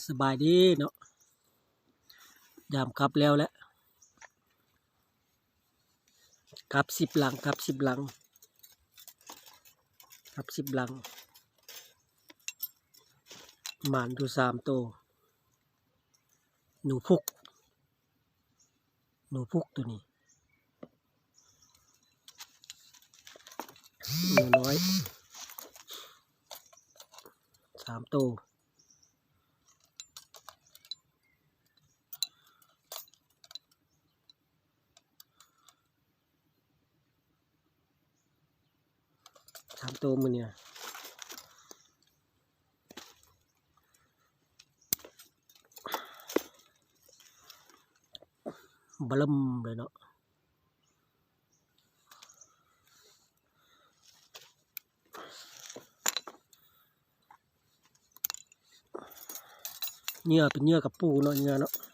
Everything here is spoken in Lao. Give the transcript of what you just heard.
ສະບາຍດີເນາະ ຍາມກັບແລ້ວແຫຼະ ກັບສິບຫຼັງ ກັບສິບຫຼັງ ກັບສິບຫຼັງ ໝານຢູ່ສາມໂຕ ໜູພຸກ. ໜູພຸກໂຕນີ້ ໜູນ້ອຍ ສາມໂຕ ສາມໂຕມື້ນີ້ນະ ບະເລີ່ມເລີຍເນາະ ເຫຍື່ອເປັນເຫຍື່ອກະປູເນາະ ເຫຍື່ອເນາະ.